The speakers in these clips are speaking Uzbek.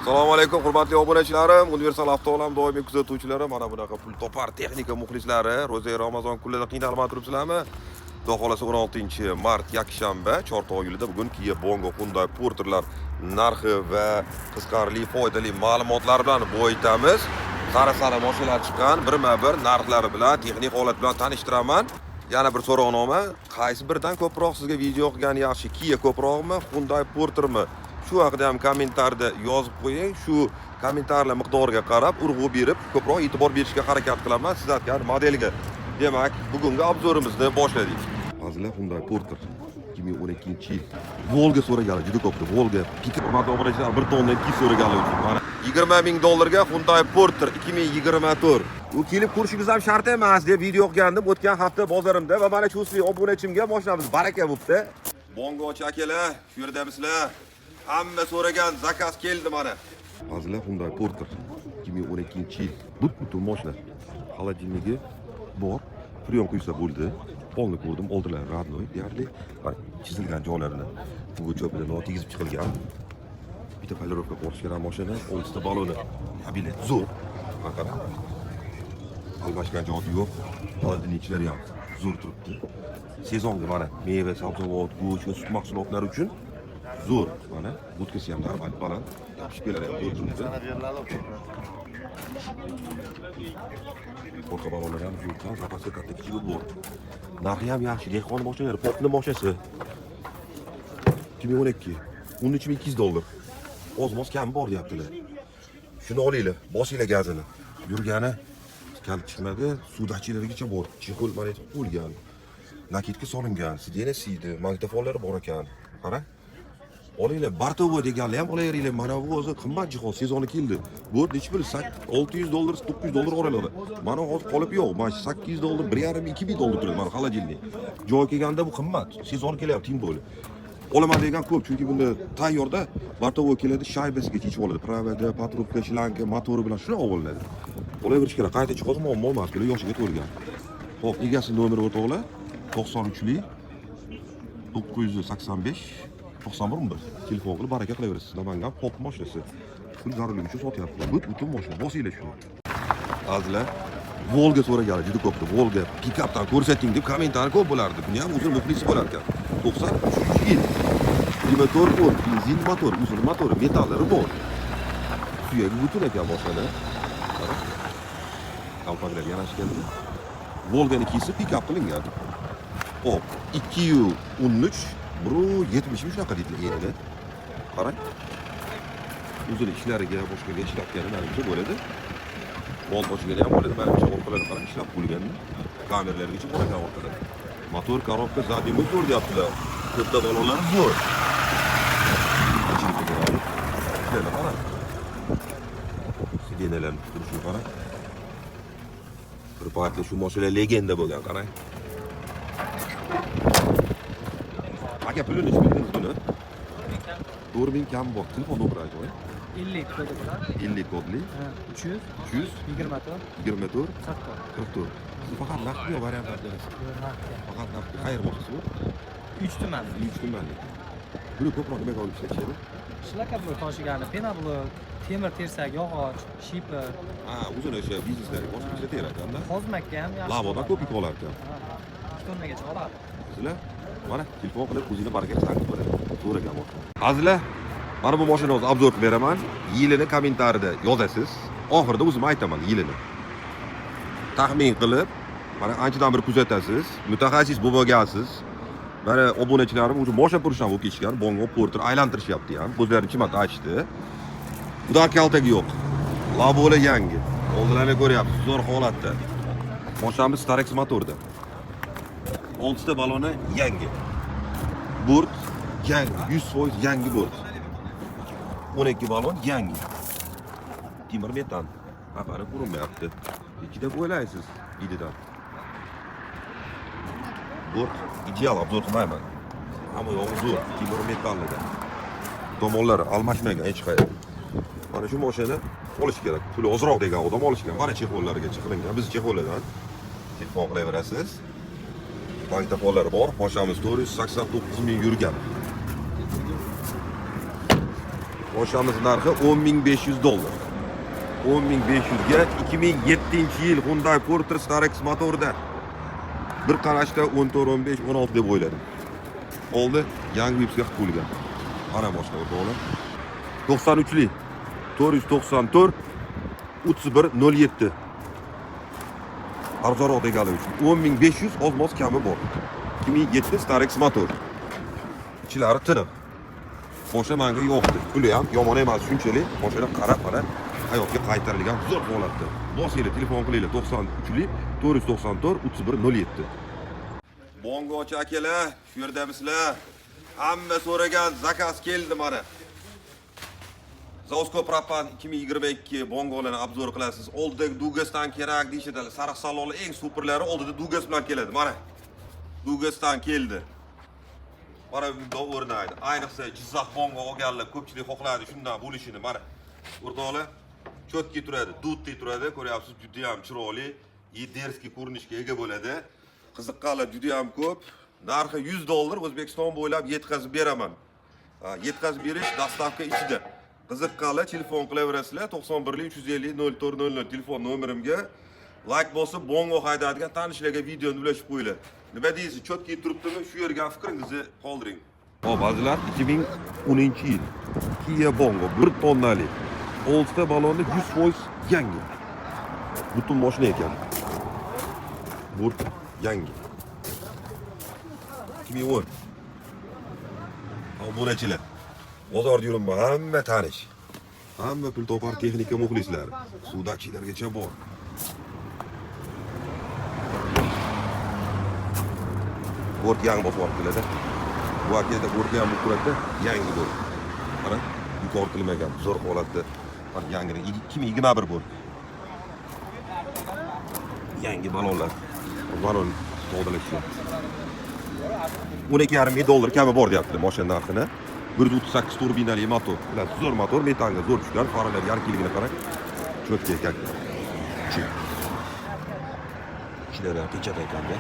Assalomu alaykum, hurmatli obunachilarim, Universal Avtoolam doimiy kuzatuvchilari, mana bunaqa pul topar texnika muxlislari, ro'za Ramazon kunlarida qiynalmay turibsizlarmi? Xudo xolasa 16-mart yakshanba, Chortoq yo'lida bugun Kia Bongo, Hyundai Porterlar narxi va qiziqarli, foydali ma'lumotlar bilan boyitamiz. Sara-sara mashinalar chiqqan, birma-bir narxlari bilan, texnik holat bilan tanishtiraman. Yana bir so'rovnoma, qaysi biridan ko'proq sizga video qilgan yaxshi? Kia ko'proqmi, Hyundai Portermi? Shu haqida ham kommentarda yozib qo'ying. Shu kommentarlar miqdoriga qarab urg'u berib, ko'proq e'tibor berishga harakat qilaman siz aytgan modelga. Demak, bugungi обзор imizni boshladik. Hozirlar Hyundai Porter 2012 yil. Volga so'raganlar juda ko'pdi. Volga Pik, hurmatli obunachilar, 1 tonna 2 so'raganlar uchun. Mana 20 ming dollarga Hyundai Porter 2024. U kelib ko'rishingiz ham shart emas deb video qilgandim o'tgan hafta bozorimda va mana shu obunachimga mashinamiz baraka bo'libdi. Bongochi akalar, shu yerdamisizlar? Hamma so'ragan заказ keldi mana. Hozirlar Hyundai Porter 2012 yil. Butun mashina. Холодильник i bor. Freon quysa bo'ldi. Polni ko'rdim, oldilar родной deyarli. Mana chizilgan joylarini bu cho'pida tegizib chiqilgan. Bitta полировка qilish kerak mashina, oltita baloni. Kabinet zo'r. Mana qarang. Almashgan joyi yo'q. Холодильник lari ham zo'r turibdi. Sezonga mana meva, sabzavot, go'sht va sut mahsulotlari uchun zo'r. Mana будка si ham normal baland. Yopishib ham zo'r turibdi. Orqa balonlar ham zo'r, запасы katta kichigi bor. Narxi ham yaxshi, dehqon mashinalari, popni mashinasi. 2012 13 200 dollar. Oz-moz kam bor deyaptilar. Shuni olinglar, bosinglar gazini. Yurgani kalit chiqmadi, suv datchiklarigacha bor. Чехол mana aytib qo'yilgan. Накидка solingan, сиденье siydi, magnitofonlari bor ekan. Qara. Olinglar, бортовой deganlar ham olaveringlar. Mana bu o'zi qimmat jihoz, sezoni keldi. Bu nechi pul? 600 dollar, 900 dollar oralig'ida. Mana hozir qolib yo'q. Mana shu 800 dollar, 1,5 2000 dollar turadi mana холодильник. Joyi kelganda bu qimmat. Sezoni kelyapti, тем более. Olaman degan ko'p, chunki bunda tayyorda бортовой keladi, шайба siga yechib oladi. Провода, патрубка, шланга, motori bilan shuni olib olinadi. Olaverish kerak. Qayta jihoz muammo emas, bular yoshiga to'lgan. Xo'p, egasi nomeri, o'rtoqlar, 93lik 985 91 11. Telefon qilib baraka qilaverasiz. Namangan pop mashinasi. Pul zarurligi uchun sotyaptilar. Butun mashina. Bosinglar shuni. Azizlar, Volga so'raganlar juda ko'pdi. Volga pikapdan ko'rsating deb kommentariy ko'p bo'lardi. Buni ham o'zini muxlisi bo'lar ekan. 93 yil. 24 volt, benzin motor, uzun motori, metallari bor. Suyagi butun ekan mashinada. Qara. Qalpoqlar yarashgan. Volgani kesib pikap qilingan. Xo'p, 213 170 shunaqa deydilar endi. Qarang. O'zini ishlariga, boshqaga ishlatgani manimcha bo'ladi. Mol toshigani ham bo'ladi, manimcha orqalari qarang, ishlab qo'yilgan. Kameralargacha bor ekan orqada. Motor, коробка, задний zo'r deyaptilar. To'rtta balonlari zo'r. Ichini ko'raylik. Ishlarni qarang. Сиденья larni turishini qarang. Bir paytlar shu mashina legenda bo'lgan, qarang. Aka, puli necha berdingiz buni? 4000 kam bor. Telefon nomeri ayting. 50 kodi bo'ladi. 50 kodli. Ha, 300 300 24 24 44. 44. Siz faqat naqdmi yo variant berasiz? Naqd. Faqat naqd. Qayer mashinasi bu? 3 tuman. 3 tumanlik. Buni ko'proq nimaga olib ishlatishadi? Шлакоблок toshigani, пеноблок, temir tersak, yog'och, шифер, Ha, o'zini o'sha bizneslariga boshqa ishlataver ekanda. Qozmakka ham yaxshi. Lavodan bo'ladi. ko'p yuk olar ekan. Ha, 2 tonnagacha oladi. Sizlar mana telefon qilib o'zinglar baraka qilsangiz bo'ladi. Zo'r ekan mashina. Azizlar, mana bu mashinani hozir обзор qilib beraman. Yilini kommentariyada yozasiz. Oxirida o'zim aytaman yilini. Taxmin qilib, mana anchadan beri kuzatasiz, mutaxassis bo'lib olgansiz. Mana obunachilarim o'zi mosha purishdan bo'lib ketishgan, Bongo, Porter aylantirishyapti ham. O'zlari necha marta aytishdi. Удар kaltagi yo'q. Лобовой yangi. Oldilarni ko'ryapsiz, zo'r holatda. Mashinamiz Starex motorda. Oltita baloni yangi. Bort yangi, 100% yangi bort. 12 balon yangi. Temir metan. Apani ko'rinmayapti. Nechi deb o'ylaysiz ididan? Bort ideal, обзор qilmayman. Hamma yog'i zo'r, temir metallida. Tomonlari almashmagan hech qayerda. Mana shu mashinani olish kerak. Puli ozroq degan odam olish kerak. Mana чехол larigacha qilingan. Biz чехол lardan telefon qilaverasiz. Magnitofonlari bor. Mashinamiz 489 ming yurgan. Mashinamiz narxi 10 500 dollar. 10 500 ga 2007 yil Hyundai Porter Starex motorida. Bir qarashda 14, 15, 16 deb o'yladim. Oldi, yangi выпуска qilib qo'yilgan. Mana mashina, o'rtoqlar. 93lik 494 31 07. Arzonroq degani uchun 10 500, oz-moz kami bor. 2007 Starex motor. Ichlari tiniq. Mashina manga yoqdi. Puli ham yomon emas, shunchalik. Mashina qarab, mana, hayotga qaytarilgan, zo'r holatda. Bosinglar, telefon qilinglar: 93lik 494 31 07. Bongochi akalar, shu yerdamisizlar? Hamma so'ragan заказ keldi, mana. Заводской propan 2022 bongolarni обзор qilasiz. Oldidagi дуга sidan kerak deyishadi. Sariq salonli eng superlari oldida дуга si bilan keladi. Mana. Дуга sidan keldi. Mana bundoq o'rnaydi. Ayniqsa Jizzax bongo olganlar, ko'pchilik xohladi shundan bo'lishini. Mana. O'rtoqlar, чётко turadi, дутый turadi, ko'ryapsiz, juda ham chiroyli, и дерзкий ko'rinishga ega bo'ladi. Qiziqqanlar juda ham ko'p. Narxi 100 dollar, O'zbekiston bo'ylab yetkazib beraman. Ha, yetkazib berish доставка ichida. Qiziqqanlar telefon qilaverasizlar 91 350 0400 telefon nomerimga. Layk bosib, bongo haydaydigan tanishlarga videoni ulashib qo'yinglar. Nima deysiz, чётко turibdimi? Shu yerga fikringizni qoldiring. Hop, azizlar, 2010 yil Kia Bongo 1 tonnalik. Oltita baloni 100% yangi. Butun mashina ekan. Bu yangi. 2010. Obunachilar. Bozorda yuribman, hamma tanish. Hamma pul topar texnika muxlislari. Sudachilargacha bor. Bort yangi bosib olibdilar-da. Bu akada bortni ham turadi, yangi bort. Mana, bekor qilmagan, zo'r holatda. Mana, yangi 2021 bort. Yangi balonlar. Balon tozalashgan. 12,5 ming dollar kami bor deyaptilar mashina narxini. 138 turbinali motor. Ular zo'r motor, metanga zo'r tushgan, faralar яркий ligini qarang. Чётко ekan. Chi. Ichlari ham pechat ekanda.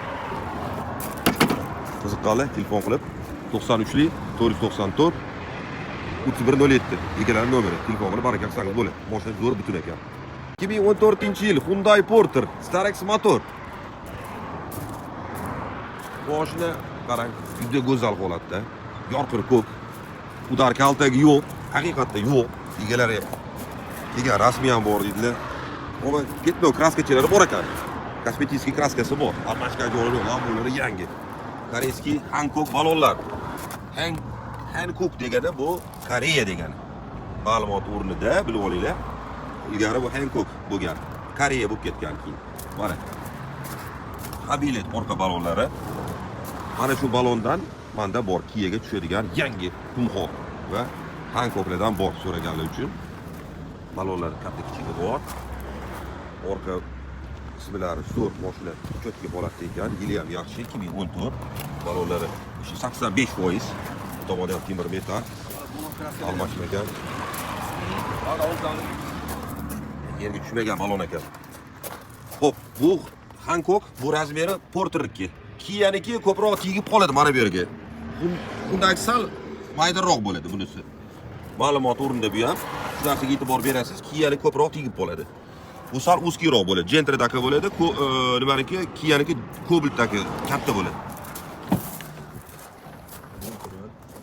Qiziqqanlar telefon qilib 93lik 494 3107 egalari nomeri. Telefon qilib baraka qilsangiz bo'ladi. Mashina zo'r, butun ekan. 2014 yil Hyundai Porter Starex motor. Mashina qarang, juda go'zal holatda. Yorqin ko'k. Удар kaltagi yo'q, haqiqatda yo'q. Egalari degan rasmiy ham bor deydilar. Ammo пятно краска chalari bor ekan. Косметический краска si bor. Almashgan joyi yo'q, lambolari yangi. Корейский Hankook balonlar. Hankook degani bu Koreya degani. Ma'lumot o'rnida bilib olinglar. Ilgari bu Hankook bo'lgan. Koreya bo'lib ketgan keyin. Mana. Habilit orqa balonlari. Mana shu balondan manda bor, Kiaga tushadigan yangi Kumho va Hankooklardan bor so'raganlar uchun. Balonlar katta kichigi bor. Orqa qismlari zo'r, mashina чётко holatda ekan. Yili ham yaxshi, 2014. Balonlari o'sha 85%. Bu tomonda ham temir metal almashmagan. Yerga tushmagan balon ekan. Xo'p, bu Hankook, bu размер i Porterniki. Kianiki ko'proq tegib qoladi mana bu yerga. Undagi sal maydaroq bo'ladi bunisi. Ma'lumot o'rnida bu ham. Shu narsaga e'tibor berasiz, Kiani ko'proq tegib qoladi. Bu sal узкий roq bo'ladi. Gentry'dagi bo'ladi, nimaniki, Kianiki Cobaltdagi katta bo'ladi.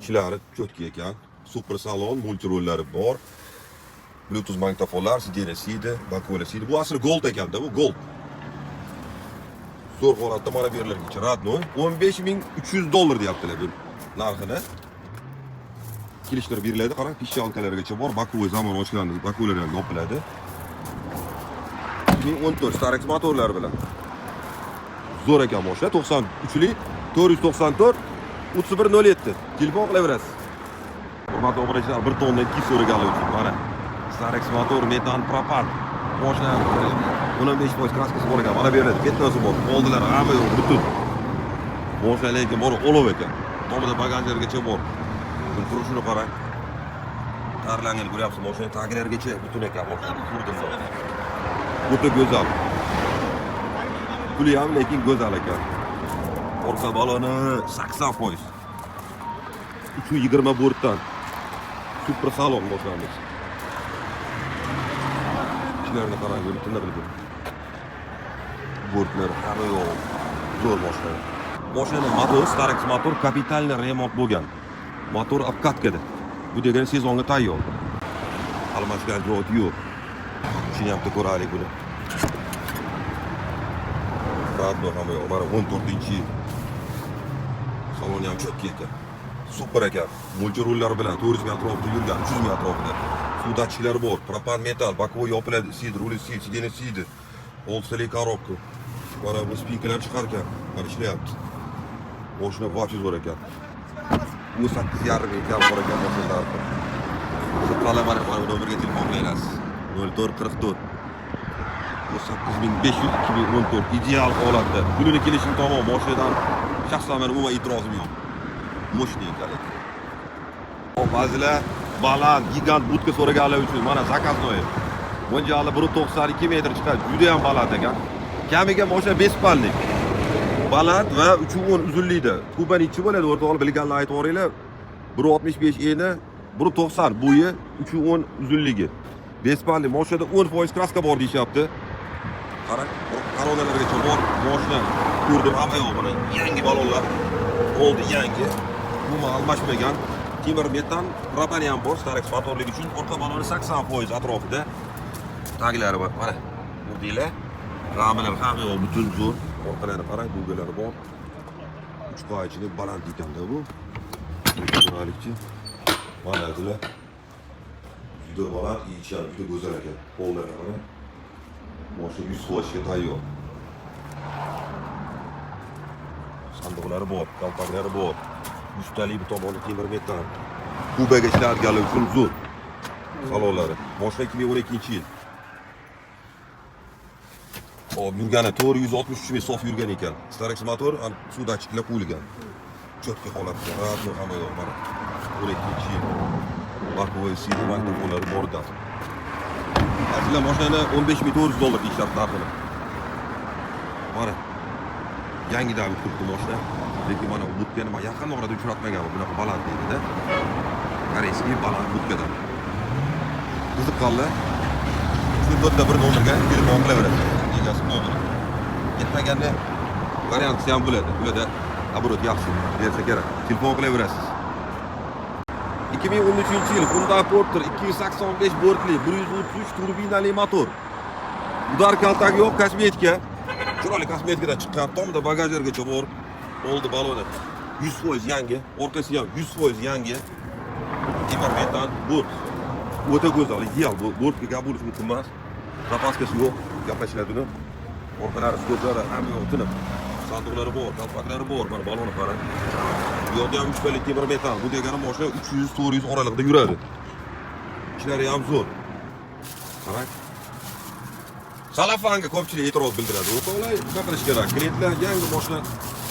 Ichlari чётко ekan. Super salon, multirollari bor. Bluetooth magnitofonlar, сиденье siydi, боковой siydi. Bu asli Gold ekanda, bu Gold. Zo'r holatda, mana bu yerlargacha родной. 15 300 dollar deyaptilar bu narxini. Kelishtirib beriladi. Qarang, пищалка largacha bor. Боковой zamon ochiladi, боковой lar ham yopiladi. 2014 Starex motorlari bilan. Zo'r ekan mashina. 93lik 494 3107. Telefon qilaverasiz. Hurmatli obunachilar, 1 tonna 2 so'raganlar uchun mana Starex motor, metan, propan. Mashina 15% краска si bor ekan. Mana bu yerda пятно si bor. Oldilari hamma yo'q, butun. Mashina lekin bor, olov ekan. Tomida bagajlargacha bor. Buni turishini qarang. Tarlangan, ko'ryapsiz, mashina taglarigacha butun ekan mashina. Ko'rdim. O'ta go'zal. Puli ham lekin go'zal ekan. Orqa baloni 80%. 320 bortdan. Super salon mashinamiz. Ichlarini qarang, ko'rib tiniqligi. Bortlar, hamma yo'q. Zo'r mashina. Mashina motor, Starex motor капитальный remont bo'lgan. Motor обкатка da. Bu degani sezonga tayyor. Almashgan joyi yo'q. Ichini ham bitta ko'raylik buni. Родной, hamma yo'q. Mana 14-yil. Saloni ham чётко ekan. Super ekan. Мультируль lar bilan 400 ming atrofida yurgan, 300 ming atrofida. Suv datchiklari bor, propan metal, боковой yopiladi, isiydi, ruli isiydi, сиденье isiydi. Oltitalik коробка. Mana bu спинка lar chiqar ekan. Mana ishlayapti. Mashina вообще zo'r ekan. 18,5 ming kam bor ekan mashina narxi. Qiziqqanlar mana bu nomerga telefon qilaverasiz. 0444 8500 2014, ideal holatda. Pulini kelishim tamom, mashinadan shaxsan meni umuman e'tirozim yo'q. Мощный ekan lekin. Ba'zilar baland, gigant budka so'raganlar uchun mana заказной. Mo'ljali 1.92 metr chiqadi, juda ham baland ekan. Kamiga mashina 5 спальник. Baland va 3.10 uzunlikda. Kuba nechi bo'ladi, o'rtoqlar, bilganlar aytib yuboringlar. 1.65 eni, 1.90 bo'yi, 3.10 uzunligi. 5 спальник mashinada 10% краска bor deyishyapti. Qarang, koronalargacha bor. Mashina ko'rdim, hamma yo'q, mana yangi balonlar. Oldi yangi. Umuman almashmagan. Temir metan, propani ham bor, Starex motorligi uchun orqa baloni 80% atrofida. Taglari bor. Mana ko'rdinglar. Ramilar hamma yo'q, butun zo'r. Orqalari qarang, dugalari bor. Uch qoyachili baland ekanda bu. Ko'raylikchi. Mana bular. Juda baland, ichi ham juda go'zal ekan. Qo'llari qarang. Mashina 100% ishga tayyor. Sandiqlari bor, kaltaklari bor. Yuztalik bir tomoni temir metal. Kubaga ishlayotganlar uchun zo'r. Salonlari. Mashina 2012-yil. Hop, yurgani 463 ming sof yurgan ekan. Starex motor, suv datchiklar qo'yilgan. Чётко holatda, родной, hamma yo'q mana. 12-yil. Боковой CD magnitofonlari bor ekan. Azizlar, mashinani 15 400 dollar deyishyapti narxini. Mana. Yangidan turibdi mashina. Lekin mana bu budkani man yaqin orada uchratmaganman, bunaqa baland deydi-da. Корейский baland budkadan. Qiziqqanlar shu to'rtta bir nomerga telefon qilaveradi. Egasi nomeri. Yetmaganda variant qilsa ham bo'ladi. Ularda оборот yaxshi bersa kerak. Telefon qilaverasiz. 2013-yil Hyundai Porter, 285 bortli, 133 turbinali motor. Удар, kaltak yo'q, kosmetika. Chiroyli kosmetikadan chiqqan, tomda bagajlargacha bor. Oldi baloni 100% yangi, orqasi ham 100% yangi. Temir metan bort. O'ta go'zal, ideal bu bortga gap bo'lishi mumkin emas. Запаска si yo'q, gaplashiladi uni. Orqalari, stollari hamma yo'q tiniq. Sandiqlari bor, kalpaklari bor, mana baloni qarang. Bu yoqda ham 3 palik temir metal. Bu degani mashina 300-400 oralig'ida yuradi. Ishlari ham zo'r. Qarang. Salafanga ko'pchilik e'tiroz bildiradi. O'rtoqlar, nima qilish kerak? Klientlar yangi mashina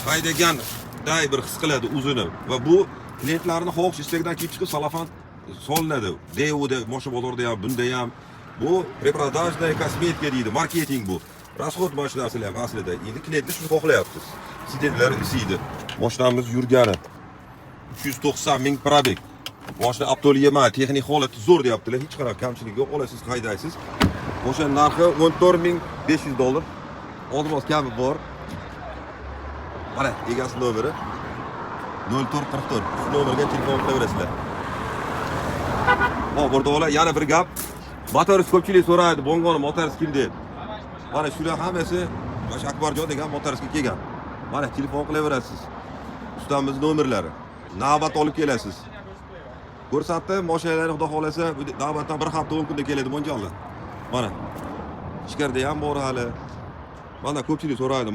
haydaganday bir his qiladi o'zini va bu klientlarni xohish istagidan kelib chiqib salafan solinadi. Daewoo'da, mashina bozorida ham, bunda ham bu препродажная kosmetika deydi, marketing bu. Расход mana shu narsalar ham aslida. Endi klientlar shuni xohlayapti. Сиденье lar isiydi. Mashinamiz yurgani 390 ming пробег. Mashina avtol yema, texnik holati zo'r deyaptilar. Hech qanaqa kamchilik yo'q, olasiz, haydaysiz. Mashina narxi 14 500 dollar. Oz-moz kami bor. Mana egasi nomeri 0444. Shu nomerga telefon qilaverasizlar. Hop, o'rtoqlar, yana bir gap. Motorist ko'pchilik so'raydi, Bongoni motorist kim deb. Mana shular hammasi mana shu Akbarjon degan motoristga kelgan. Mana telefon qilaverasiz. Ustamiz nomerlari. Navbat olib kelasiz. Ko'rsatdim, mashinalarni xudo xohlasa bu navbatdan bir hafta 10 kunda keladi mo'ljallar. Mana. Ichkarida ham bor hali. Mana ko'pchilik so'raydi,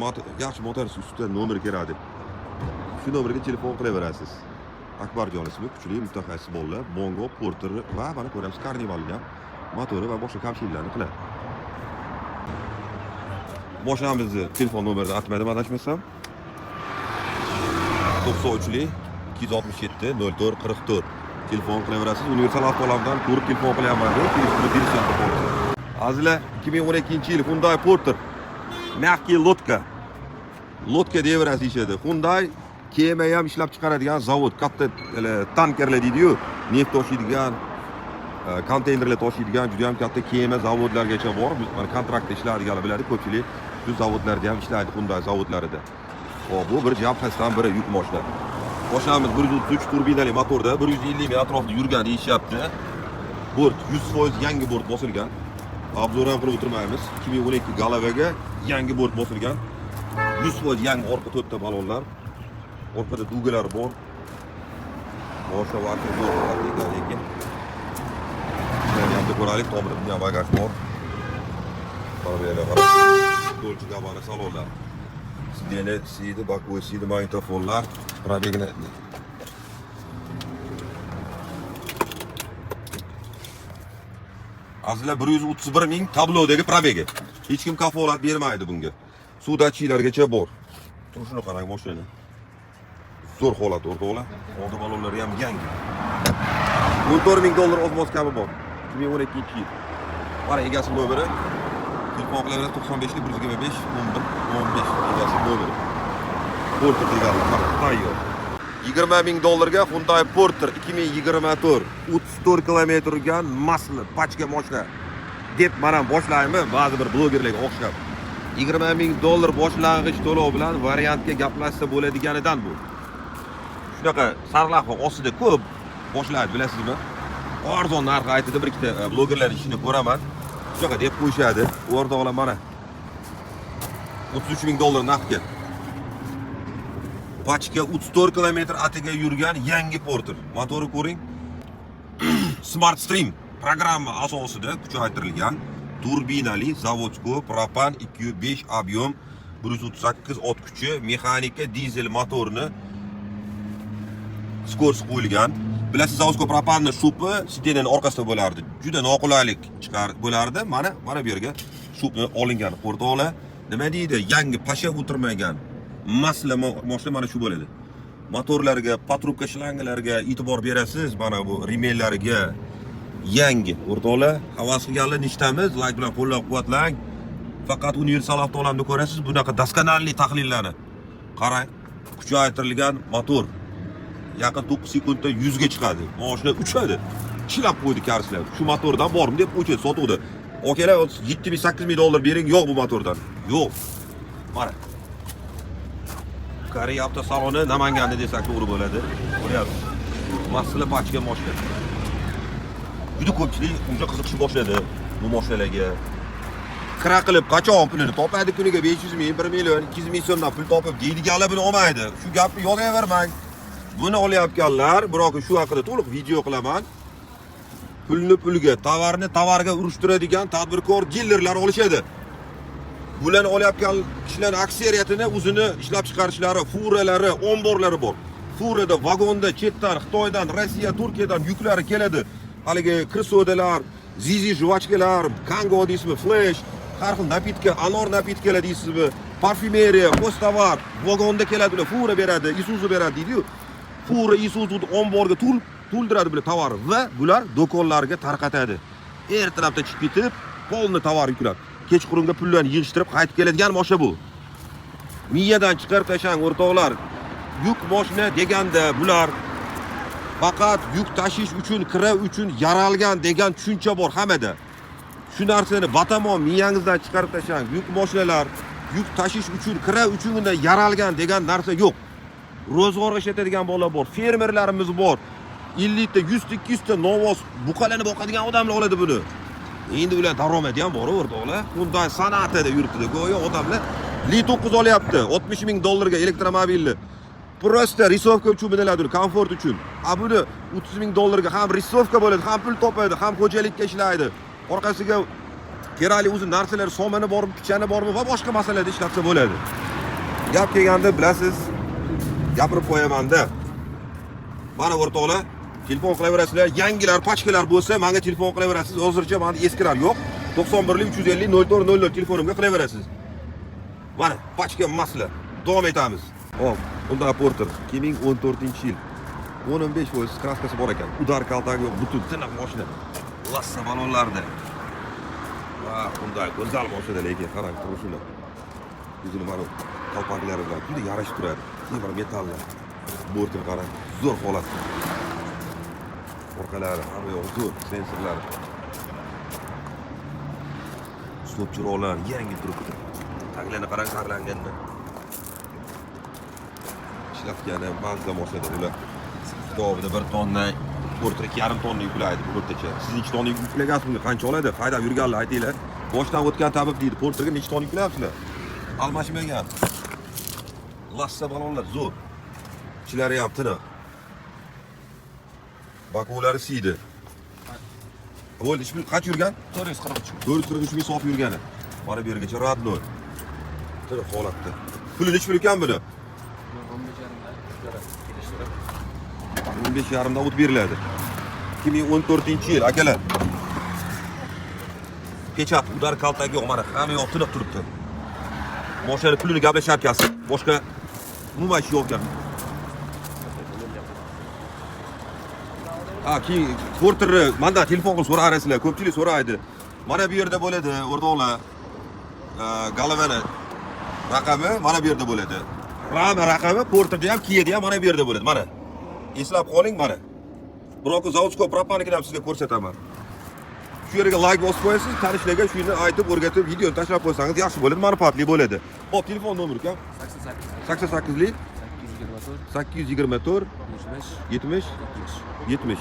yaxshi motorist ustida nomer kerak deb. Shu nomerga telefon qilaverasiz. Akbarjon ismi, kuchli mutaxassis bolalar, Bongo, Porter va mana ko'ryapsiz, Carnivalni ham motori va boshqa kamchiliklarni qiladi. Mashinamizni telefon nomerini aytmadim adashmasam. 93lik 267 04 44 telefon qilaverasiz. Universal avtolamdan ko'rib telefon qilyapman deb kelishtirib berishyapti. Azizlar, 2012 yil Hyundai Porter. Мягкий лодка. Лодка deyaverasiz deyishadi. Hyundai kema ham ishlab chiqaradigan zavod, katta tankerlar deydi-yu. Neft toshiydigan, konteynerlar toshiydigan juda ham katta kema zavodlargacha bor. Biz mana kontraktda ishlaydiganlar biladi, ko'pchilik shu zavodlarda ham ishlaydi, Hyundai zavodlarida. Hop, bu bir jabhasidan biri yuk mashina. Mashinamiz 133 turbinali motorda 150 ming atrofida yurgan deyishyapti. Bort 100% yangi bort bosilgan. Обзор ham qilib o'tirmaymiz. 2012 голова ga yangi bort bosilgan. 100% yangi orqa to'rtta balonlar. Orqada дуга lar bor. Boshqa vaqt zo'r holatda ekan lekin. Yana ham ko'raylik, tomida bunda ham bagaj bor. Mana bu yerga qarab. Dolce Gabbana salonlar. Сиденье, сиди, боковой сиди, magnitofonlar, пробег ini Azizlar, 131 ming tablodagi пробег i. Hech kim kafolat bermaydi bunga. Suv datchiklargacha bor. Turishini qarang mashinani. Zo'r holat, o'rtoqlar. Oldi balonlari ham yangi. 14 ming dollar oz-moz kami bor. 2012 yil. Mana egasi nomeri. Telefon qilaverasiz 95 125 11 15 egasi nomeri. Porter deganlar mana tayyor. 20 ming dollarga Hyundai Porter 2024 34 kilometr yurgan масло пачка mashina deb mana boshlaymi ba'zi bir blogerlarga o'xshab. 20 ming dollar boshlang'ich to'lov bilan variantga gaplashsa bo'ladiganidan bu. Shunaqa sarlavha ostida ko'p boshlaydi, bilasizmi? Arzon narx aytadi, bir ikkita blogerlar ishini ko'raman. Shunaqa deb qo'yishadi. O'rtoqlar, mana 33 ming dollar naqdga. Пачка 34 kilometr atiga yurgan yangi Porter. Motori ko'ring. Smart Stream programma asosida kuchaytirilgan turbinali заводской propan 2.5 объем 138 ot kuchi mexanika dizel motorni скорость qo'yilgan. Bilasiz, заводской propanni shupi сиденье ni orqasida bo'lardi. Juda noqulaylik chiqar bo'lardi. Mana bu yerga shupni olingan o'rtoqlar. Nima deydi? Yangi pasha o'tirmagan масло mashina mana shu bo'ladi. Motorlarga, патрубка shlangalarga e'tibor berasiz, mana bu ремень lariga yangi o'rtoqlar. Havas qilganlar nishtamiz, layk bilan qo'llab-quvvatlang. Faqat universal avtolamda ko'rasiz bunaqa доскональный tahlillarni. Qarang, kuchaytirilgan motor yaqin 9 sekundda 100 ga chiqadi. Mashina uchadi. Chilab qo'ydi koreyslar. Shu motordan bormi deb qo'yishadi sotuvda. Akalar, 7 ming, 8 ming dollar bering, yo'q bu motordan. Yo'q. Mana. Koreya avtosaloni Namanganda desak to'g'ri bo'ladi. Ko'ryapsiz. Масло пачка mashina. Juda ko'pchilik unga qiziqishni boshladi bu mashinalarga. Kira qilib qachon pulini topadi, kuniga 500 ming, 1 million, 200 ming so'mdan pul topib deydiganlar buni olmaydi. Shu gapni yozavermang. Buni olayotganlar, biroq shu haqida to'liq video qilaman. Pulni pulga, tovarni tovarga urushtiradigan tadbirkor dilerlar olishadi. Bularni olayotgan kishilarning aksariyatini o'zini ishlab chiqarishlari, furalari, omborlari bor. Furada, vagonda chetdan, Xitoydan, Rossiya, Turkiyadan yuklari keladi. Haligi крысодаlar, Zizi жвачка lar, Kango deysizmi, Flash, har xil напитка, anor напитка lar deysizmi, parfyumeriya, tovar vagonda keladi ular, fura beradi, Isuzu beradi deydi-yu. Fura Isuzu omborga to'ldiradi bular tovar va bular do'konlarga tarqatadi. Ertalabda chiqib ketib, полный tovar yuklab, kechqurunga pullarni yig'ishtirib qaytib keladigan mashina bu. Miyadan chiqarib tashlang, o'rtoqlar. Yuk mashina deganda bular faqat yuk tashish uchun, kira uchun yaralgan degan tushuncha bor hammada. Shu narsani batamom miyangizdan chiqarib tashlang. Yuk mashinalar yuk tashish uchun, kira uchungina yaralgan degan narsa yo'q. Ro'zg'orga ishlatadigan bolalar bor, fermerlarimiz bor. 50 ta, 100 ta, 200 ta novvos buqalarni boqadigan odamlar oladi buni. Endi ular daromadi ham bor, o'rtoqlar. Hyundai Sonata'da yuribdi go'yo odamlar. Li 9 olyapti, 60 ming dollarga elektromobilni. Просто рисовка uchun miniladi, komfort uchun. A buni 30 ming dollarga ham рисовка bo'ladi, ham pul topadi, ham xo'jalikka ishlaydi. Orqasiga kerakli o'zi narsalar, somoni bormi, pichani bormi va boshqa masalalarda ishlatsa bo'ladi. Gap kelganda bilasiz, gapirib qo'yaman-da. Mana o'rtoqlar, telefon qilaverasizlar. Yangilar, пачка lar bo'lsa, menga telefon qilaverasiz. Hozircha menda eskilar yo'q. 91 350 04 00 telefonimga qilaverasiz. Mana пачка масло. Davom etamiz. Hop, Hyundai Porter 2014-yil. 15% краска si bor ekan. Удар kaltagi yo'q, butun tiniq mashina. Lassa balonlarda. Va Hyundai go'zal mashina, lekin qarang turishini. O'zini mana qalpoqlari bilan juda yarashib turadi. Temir metallar. Bortini qarang, zo'r holat. Orqalari hamma yoq zo'r, sensorlari. Stop chiroqlar yangi turibdi. Taglarni qarang, sarlanganmi. Ishlatgani mazza mosada ular. Davomida 1 tonna, 4,5 tonna yuklaydi bu o'rtacha. Siz necha tonna yuklagansiz, bunga qancha oladi? Haydab yurganlar aytinglar. Boshdan o'tgan tabib deydi, Porterga necha tonna yuklayapsizlar? Almashmagan. Lassa balonlar zo'r. Ichlari ham tiniq. Bakovlari siydi. Bo'ldi, ish qancha yurgan? 443. 443 ming sof yurgani. Mana bu yergacha родной. Tiniq holatda. Puli nechi pul ekan buni? 15,5dan kelishtirib. 15,5dan o't beriladi. 2014-yil akalar. Pechat, удар, kaltak yo'q, mana hamma yoq tiniq turibdi. Moshinani pulini gaplashyapsiz. Boshqa umuman ish yo'q ekan. Ha, keyin Porterni mandan telefon qilib so'rarasizlar, ko'pchilik so'raydi. Mana bu yerda bo'ladi, o'rtoqlar. Galovani raqami mana bu yerda bo'ladi. Rama raqami Porterda ham, Kia'da ham mana bu yerda bo'ladi. Mana. Eslab qoling mana. Biroq заводской propanikini ham sizga ko'rsataman. Shu yerga like bosib qo'yasiz, tanishlarga shuni aytib, o'rgatib, videoni tashlab qo'ysangiz yaxshi bo'ladi, manfaatli bo'ladi. Xo'p, telefon nomeri ukam? 88 88lik 824 824 75 70 70. 70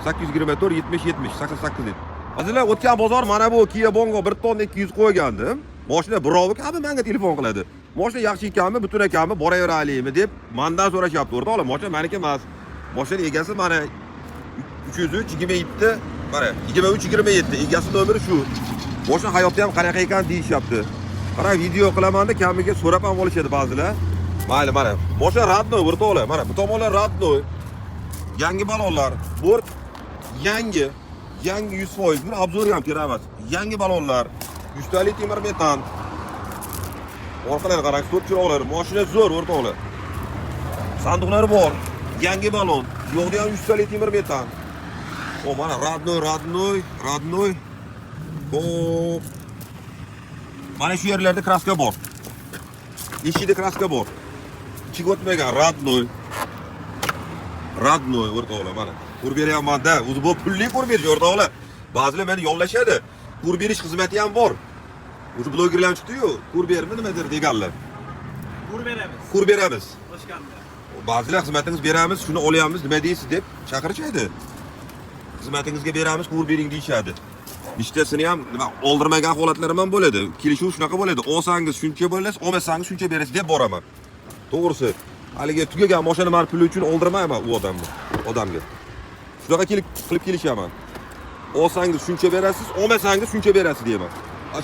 824 70 70 88 lik. Azizlar, o'tgan bozor mana bu Kia Bongo 1 tonna 200 qo'ygandim. Mashina birovi kabi menga telefon qiladi. Mashina yaxshi ekanmi, butun ekanmi, boraveraylikmi deb mendan so'rashyapti. O'rtoqlar, mashina meniki emas. Mashina egasi mana 303 27, mana 23 27 egasi nomeri shu. Mashina hayotda ham qanaqa ekan deyishyapti. Qara, video qilamanda kamiga so'rab ham olishadi ba'zilar. Mayli, mana mashina родной, o'rtoqlar, mana bu tomonlar родной. Yangi balonlar, bort yangi, yangi 100%. Buni обзор ham kerak emas. Yangi balonlar, 100 talik temir metan. Orqalari qarang, stop chiroqlar, mashina zo'r, o'rtoqlar. Sandiqlari bor. Yangi balon, yo'qda ham 100 talik temir metan. O, mana родной, родной, родной. Xo'p. Mana shu yerlarda краска bor. Eshikda краска bor. Ichiga o'tmagan, родной. Родной, o'rtoqlar, mana. Ko'rib beryapman-da. O'zi bu pulli ko'rib berish, o'rtoqlar. Ba'zilar meni yollashadi. Ko'rib berish xizmati ham bor. O'zi blogerlar ham chiqdi-yu, ko'rib bermi nimadir deganlar. Ko'rib beramiz. Ko'rib beramiz. Toshkentda. Ba'zilar xizmatingiz beramiz, shuni olyapmiz, nima deysiz deb chaqirishadi. Xizmatingizga beramiz, ko'rib bering deyishadi. Nechtasini ham nima oldirmagan holatlarim ham bo'ladi. Kelishuv shunaqa bo'ladi. Olsangiz shuncha bo'lasiz, olmasangiz shuncha berasiz deb boraman. To'g'risi, haligi tugagan mashina mani puli uchun oldirmayman u odamni, odamga. Shunaqa kelib qilib kelishaman. Olsangiz shuncha berasiz, olmasangiz shuncha berasiz deyman.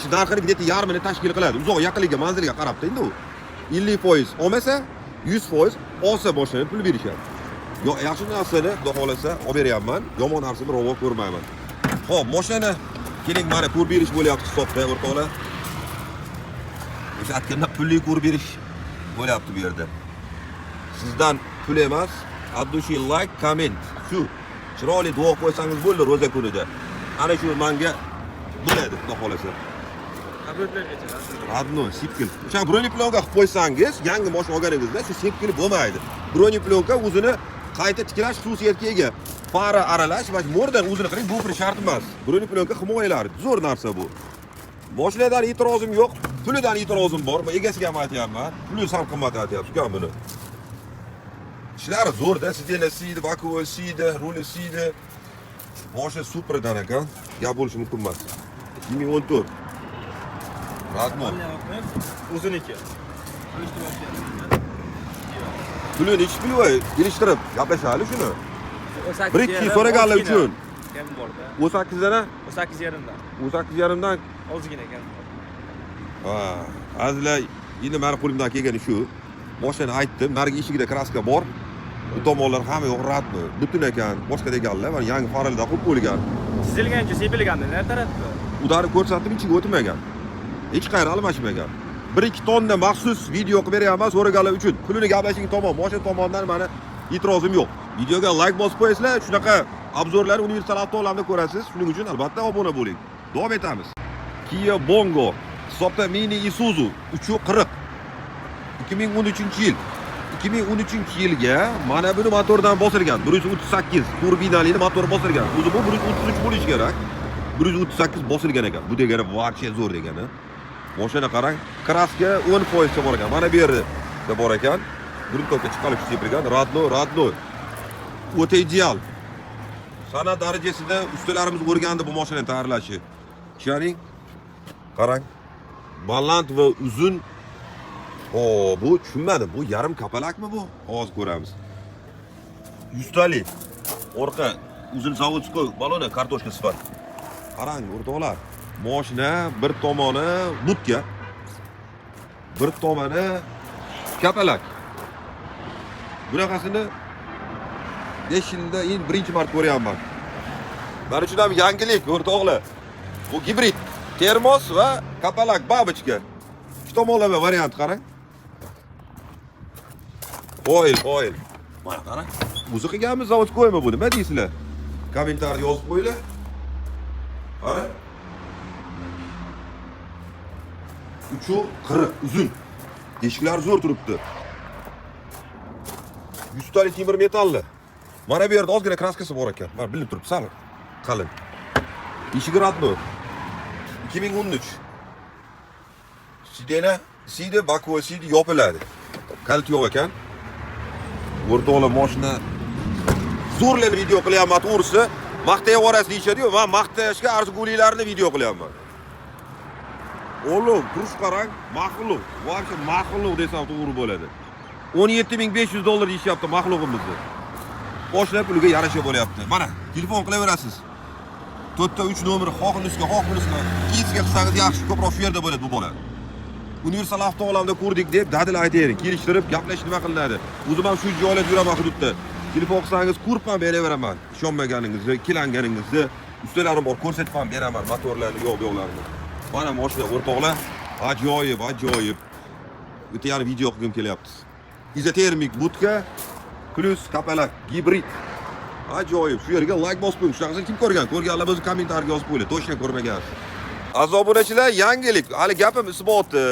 Shu narxini где-то yarmini tashkil qiladi. Uzoq yaqinligiga, manzilga qarabda endi u. 50% olmasa, 100% olsa boshini pul berishadi. Yo, yaxshi narsani xudo xohlasa olib beryapman, yomon narsani ravo ko'rmayman. Xo'p, mashinani keling, mana ko'rib berish bo'lyapti hisobda, o'rtoqlar. O'sha aytganda pulli ko'rib berish bo'lyapti bu yerda. Sizdan pul emas, от души like, comment. Shu chiroyli duo qo'ysangiz bo'ldi ro'za kunida. Ana shu menga bo'ladi, xudo xohlasa. Родной, sepkil. O'sha бронеплёнка qilib qo'ysangiz, yangi mashina olganingizda shu sepkili bo'lmaydi. Бронеплёнка o'zini qayta tiklash xususiyatiga ega. Fara aralash va mo'rdan o'zini qiling, bu bir shart emas. Бронеплёнка himoyalar, zo'r narsa bu. Mashinadan e'tirozim yo'q, pulidan e'tirozim bor. Men egasiga ham aytyapman. Puli sal qimmat aytyapsiz, ukam buni. Ishlari zo'rda, сиденье siydi, боковой siydi, ruli siydi. Mashina superdan ekan, gap bo'lishi mumkin emas. 2014. Родной. O'ziniki. Puli nechi pul voy? Kelishtirib gaplashaylik shuni. Bir ikki so'raganlar uchun. Kam borda. 18dan 18,5dan. 18,5dan. Ozgina kam bor. Ha, azizlar, endi mani qo'limdan kelgani shu. Mashinani aytdim, narigi eshigida краска bor. Bu tomonlar hamma yoq родной. Butun ekan, boshqa deganlar, mana yangi faralda qo'yib qo'yilgan. Chizilgancha sepilganda nima tarafda? Удар ni ko'rsatdim, ichiga o'tmagan. Hech qayeri almashmagan. 1-2 tonna maxsus video qilib beryapman so'raganlar uchun. Pulini gaplashing tamom. Mashina tomonidan mani e'tirozim yo'q. Videoga like bosib qo'yasizlar, shunaqa обзор larni Universal avtolamda ko'rasiz. Shuning uchun albatta obuna bo'ling. Davom etamiz. Kia Bongo hisobda Mini Isuzu 340, 2013-yil. 2013 yilga mana buni motordan bosilgan. 138 turbinali motor bosilgan. O'zi bu 133 bo'lishi kerak. 138 bosilgan ekan. Bu degani вообще zo'r degani. Mashina qarang, краска 10% cha bor ekan. Mana bu yerda bor ekan. Грунтовка chiqarib sepilgan. Родной, родной. O'ta ideal. San'at darajasida ustalarimiz o'rgandi bu mashinani tayyorlashi. Ishoning. Qarang. Baland va uzun. O, bu tushunmadim. Bu yarim kapalakmi bu? Hozir ko'ramiz. Yuztalik. Orqa uzun заводской baloni kartoshka sifat. Qarang, o'rtoqlar. Mashina bir tomoni будка. Bir tomoni kapalak. Bunaqasini 5 yilda endi birinchi marta ko'ryapman. Men uchun ham yangilik, o'rtoqlar. Bu gibrid, termos va kapalak бабочка. Ikki tomonlama variant, qarang. Qoyil, qoyil. Mana qarang. O'zi qilganmi, заводской mi bu? Nima deysizlar? Kommentariyada yozib qo'yinglar. Qara. 3.40 uzun. Eshiklar zo'r turibdi. Yuztalik temir metalli. Mana bu yerda ozgina краска si bor ekan. Mana bilinib turibdi, sal qalin. Eshigi родной. 2013. Сиденье, сиди, боковой сиди yopiladi. Kalit yo'q ekan. O'rtoqlar, mashina zo'rlar video qilyapman, to'g'risi. Maqtay yuborasiz deyishadi-yu, men maqtashga arziguliklarni video qilyapman. Oğlum, turish qarang, maxluq. Вообще maxluq desam to'g'ri bo'ladi. 17 500 dollar deyishyapti maxluqimizni. Boshla puliga yarasha bo'lyapti. Mana, telefon qilaverasiz. To'rtta 3 nomer, xoh unisga, xoh bunisga. Ikkinchisiga qilsangiz yaxshi, ko'proq shu yerda bo'ladi bu bola. Universal avtoolamda ko'rdik deb dadil aytavering. Kelishtirib gaplashib nima qilinadi. O'zim ham shu joylarda yuraman hududda. Telefon qilsangiz ko'rib ham beraveraman. Ishonmaganingizni, ikkilanganingizni ustalarim bor, ko'rsatib ham beraman motorlarni, yo'q bu yoqlarini. Mana mashina, o'rtoqlar, ajoyib, ajoyib. Bitta yana video qilgim kelyapti. Izotermik будка плюс kapalak gibrid. Ajoyib. Shu yerga like bosib qo'ying. Shunaqasini kim ko'rgan? Ko'rganlar bo'lsa kommentariyga yozib qo'yinglar. Точно ko'rmagansiz. Aziz obunachilar, yangilik. Hali gapim isboti.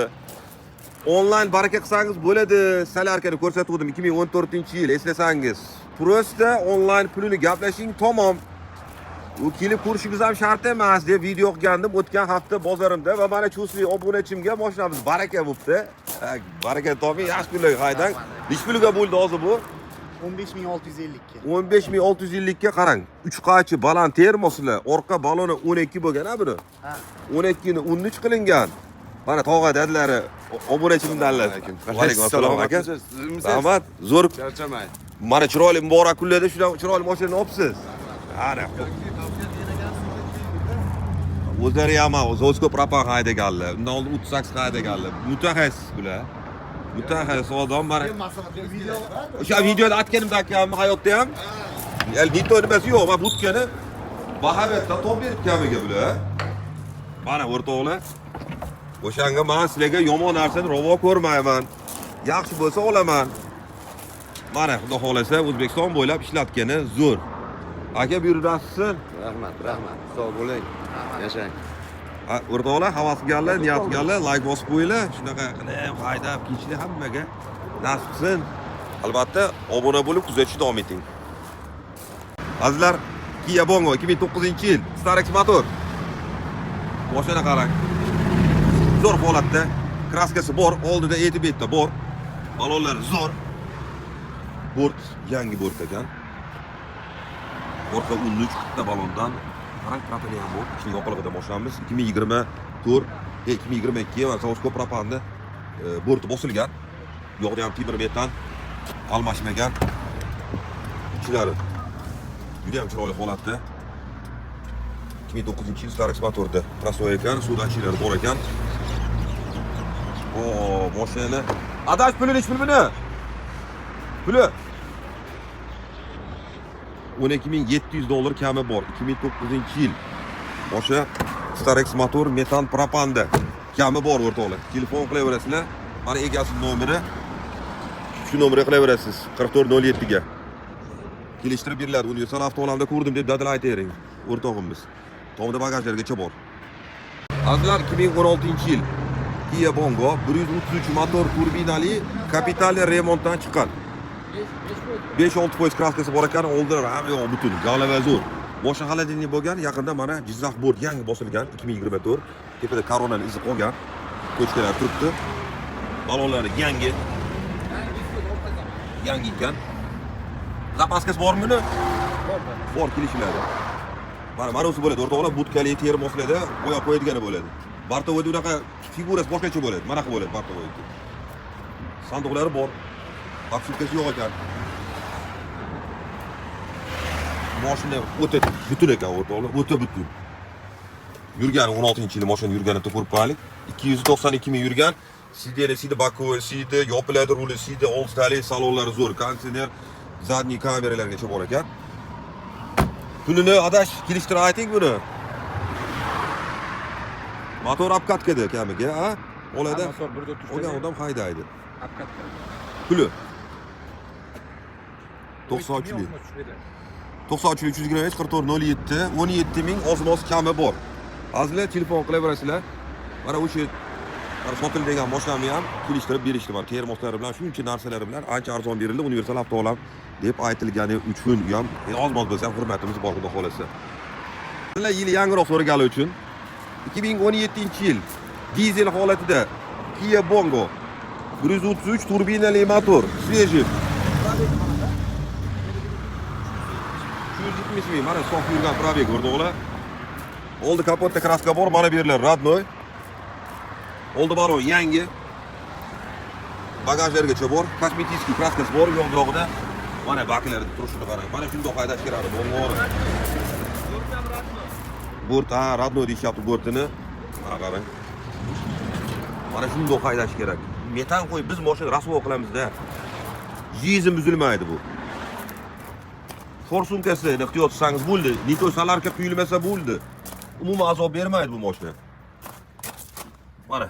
Onlayn baraka qilsangiz bo'ladi. Солярка ni ko'rsatuvdim 2014-yil, eslasangiz. Просто onlayn pulini gaplashing, tamom. U kelib ko'rishingiz ham shart emas deb video qilgandim o'tgan hafta bozorimda va mana chusli obunachimga mashinamiz baraka bo'libdi. Ha, baraka toping, yaxshi kunlarga haydang. Nechi pulga bo'ldi hozir bu? 15 650 ga. 15 650 ga, qarang. 3 qachi baland termoslar, orqa baloni 12 bo'lgan ha buni. Ha. 12 ni 13 qilingan. Mana tog'a dadilari obunachimdanlar. Va alaykum assalom, aka. Rahmat. Zo'r. Charchamang. Mana chiroyli muborak kunlarda shunaqa chiroyli mashinani olibsiz. Ana. O'zlari ham заводской propan haydaganlar. Undan oldin 38 haydaganlar. Mutaxassis bular. Mutaxassis odam mana. O'sha videoda aytganimda akam hayotda ham. Ya'ni nito nimasi yo'q, mana будка ni bahobatdan top berib kamiga bular. Mana, o'rtoqlar. O'shanga men sizlarga yomon narsani ravo ko'rmayman. Yaxshi bo'lsa olaman. Mana, xudo xohlasa, O'zbekiston bo'ylab ishlatgani zo'r. Aka, buyurib nasib. Rahmat, rahmat. Sog' bo'ling. Yashang. Ha, o'rtoqlar, havas qilganlar, niyat qilganlar like bosib qo'yinglar. Shunaqa qilib haydab ketishni hammaga nasib qilsin. Albatta, obuna bo'lib kuzatishni davom eting. Azizlar, Kia Bongo 2009-yil, Starex motor. Mashina qarang. Zo'r holatda. Краска si bor, oldida etib betda bor. Balonlari zo'r. Bort yangi bort ekan. Orqa 13 bitta balondan. Qarang, propani ham bor. Ichini yoqilg'ida mashinamiz 2024, 2022 va заводской propanni borti bosilgan. Bu yoqda ham temir metan almashmagan. Ichlari juda ham chiroyli holatda. 2009-yil Starex motorda простой ekan, suv datchiklari bor ekan. O, mashinani. Adash, puli nechi pul buni? Puli 12 700 dollar kami bor. 2009-yil. O'sha Starex motor metan propanda. Kami bor, o'rtoqlar. Telefon qilaverasizlar. Mana egasi nomeri. Shu nomerga qilaverasiz 4407 ga. Kelishtirib beriladi. Universal avtoolamda ko'rdim deb dadil aytavering. O'rtog'imiz. Tomda bagajlargacha bor. Azizlar, 2016-yil. Kia Bongo 133 motor, turbinali, капитальный remontdan chiqqan. 5-6% краска si bor ekan, oldin hamma yoq butun, голова zo'r. Boshqa холодильник bo'lgan, yaqinda mana Jizzax bort yangi bosilgan 2024. Tepada koronani izi qolgan. Точка lar turibdi. Balonlari yangi. Yangi ekan. Запаска si bormi buni? Bor, kelishiladi. Mana usi bo'ladi, o'rtoqlar, будка li termoslarda bo'yab qo'yadigani bo'ladi. Бортовой da unaqa figurasi boshqacha bo'ladi. Manaqa bo'ladi бортовой. Sandiqlari bor. Обшивка si yo'q ekan. Mashina o'ta butun ekan, o'rtoqlar, o'ta butun. Yurgani 16-yil mashina yurganini ko'rib qo'yaylik. 292 ming yurgan. Сиденье sidi, боковой sidi, yopiladi ruli sidi, oltitalik salonlari zo'r, konditsioner, задний kameralargacha bor ekan. Pulini, adash, kelishtirib ayting buni. Motor обкатка da kamiga, a? Oladi. Motor 1.3. Olgan odam haydaydi. Обкатка. Puli. 93 93 325 44 07. 17 ming oz-moz kami bor. Azizlar, telefon qilaverasizlar. Mana o'sha mana sotiladigan mashinamni ham kelishtirib berishdi. Mana termoslari bilan, shuncha narsalari bilan ancha arzon berildi. Universal avtoolam deb aytilgani uchun u ham oz-moz bo'lsa ham hurmatimiz bor, xudo xolasa. Sizlar yili yangiroq so'ragani uchun 2017-yil dizel holatida Kia Bongo 133 turbinali motor, свежий. 370 ming, mana sof yurgan пробег, o'rtoqlar. Oldi kapotda краска bor, mana bu yerlar родной. Oldi balon yangi. Bagajlargacha bor, косметический краска si bor yoq buyog'ida. Mana baklarida turishini qarang. Mana shundoq haydash kerak Bongoni. Bort, ha, родной deyishyapti bortini. Mana qarang. Mana shundoq haydash kerak. Metan qo'yib biz mashina rasvo qilamizda. Жизнь buzilmaydi bu. Форсунка si ehtiyot tutsangiz bo'ldi. Не то солярка quyilmasa bo'ldi. Umuman azob bermaydi bu mashina. Mana.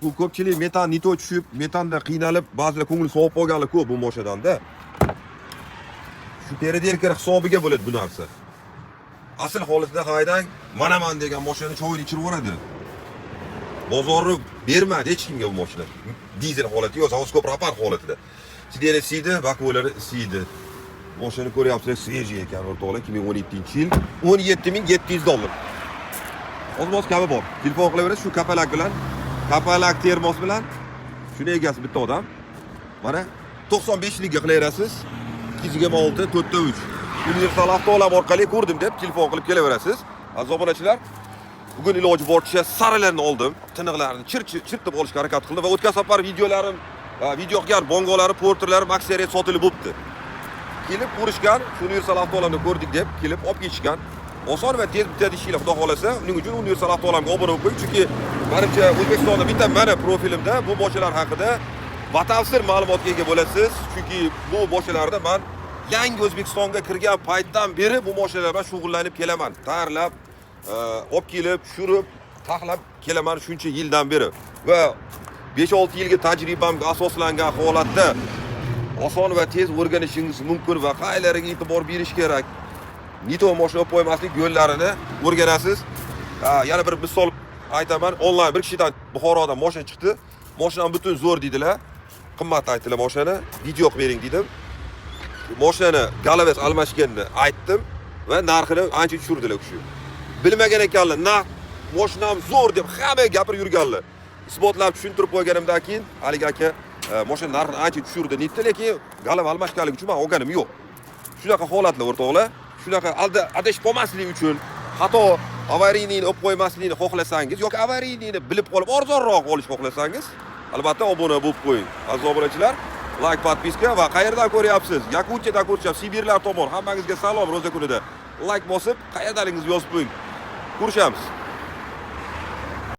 Bu ko'pchilik metan не то tushib, metanda qiynalib, ba'zilar ko'ngli sovib qolganlar ko'p bu mashinadan-da. Shu переделка hisobiga bo'ladi bu narsa. Asl holatida haydang, manaman degan mashinani choyini ichirib yuboradi. Bozorni bermadi hech kimga bu mashina. Dizel holati yo'q, заводской пропар holatida. Сиденье isiydi, боковой lari isiydi. Mashinani ko'ryapsizlar, свежий ekan, o'rtoqlar, 2017-yil 17 700 dollar. Oz-moz kami bor. Telefon qilaverasiz shu kapalak bilan, kapalak termos bilan. Shuni egasi bitta odam. Mana 95 liga qilaverasiz. 226 4 3. Universal avtoolam orqali ko'rdim deb telefon qilib kelaverasiz. Aziz obunachilar, bugun iloji boricha saralarni oldim. Tiniqlarini chir chirtib olishga harakat qildim va o'tgan safar videolarim, video qilgan bongolari, porterlari aksariyat sotilib bo'pti. Kelib ko'rishgan, shu Universal avtoolamda ko'rdik deb kelib olib ketishgan. Oson va tez bitadi ishinglar, xudo xolasa. Uning uchun Universal avtoolamga obuna bo'lib qo'ying, chunki menimcha O'zbekistonda bitta mani profilimda bu mashinalar haqida batafsil ma'lumotga ega bo'lasiz. Chunki bu mashinalarda man yangi O'zbekistonga kirgan paytdan beri bu mashinalar bilan shug'ullanib kelaman. Tayyorlab, olib kelib, tushirib, taxlab kelaman shuncha yildan beri. Va 5-6 yilga tajribamga asoslangan holatda oson va tez o'rganishingiz mumkin va qayerlarga e'tibor berish kerak. Не то mashina olib qo'ymaslik yo'llarini o'rganasiz. Ha, yana bir misol aytaman. Onlayn bir kishidan Buxorodan mashina chiqdi. Mashinam butun zo'r dedilar. Qimmat aytdilar mashinani. Video qilib bering dedim. Mashinani голова si almashganini aytdim va narxini ancha tushirdilar u kishi. Bilmagan ekanlar, naq mashinam zo'r deb hamma gapirib yurganlar. Isbotlab tushuntirib qo'yganimdan keyin haligi aka mashina narxini ancha tushirdi netdi, lekin голова almashganligi uchun men olganim yo'q. Shunaqa holatlar, o'rtoqlar. Shunaqa alda adashib qolmaslik uchun, xato аварийный ni olib qo'ymaslikni xohlasangiz yoki аварийный ni bilib qolib arzonroq olish xohlasangiz, albatta obuna bo'lib qo'ying. Aziz obunachilar, лайк, подписка va qayerdan ko'ryapsiz? Yakutiyadan ko'rishyapsiz, Sibirlar tomon. Hammangizga salom ro'za kunida. Лайк bosib, qayerdaliginizni yozib qo'ying. Ko'rishamiz.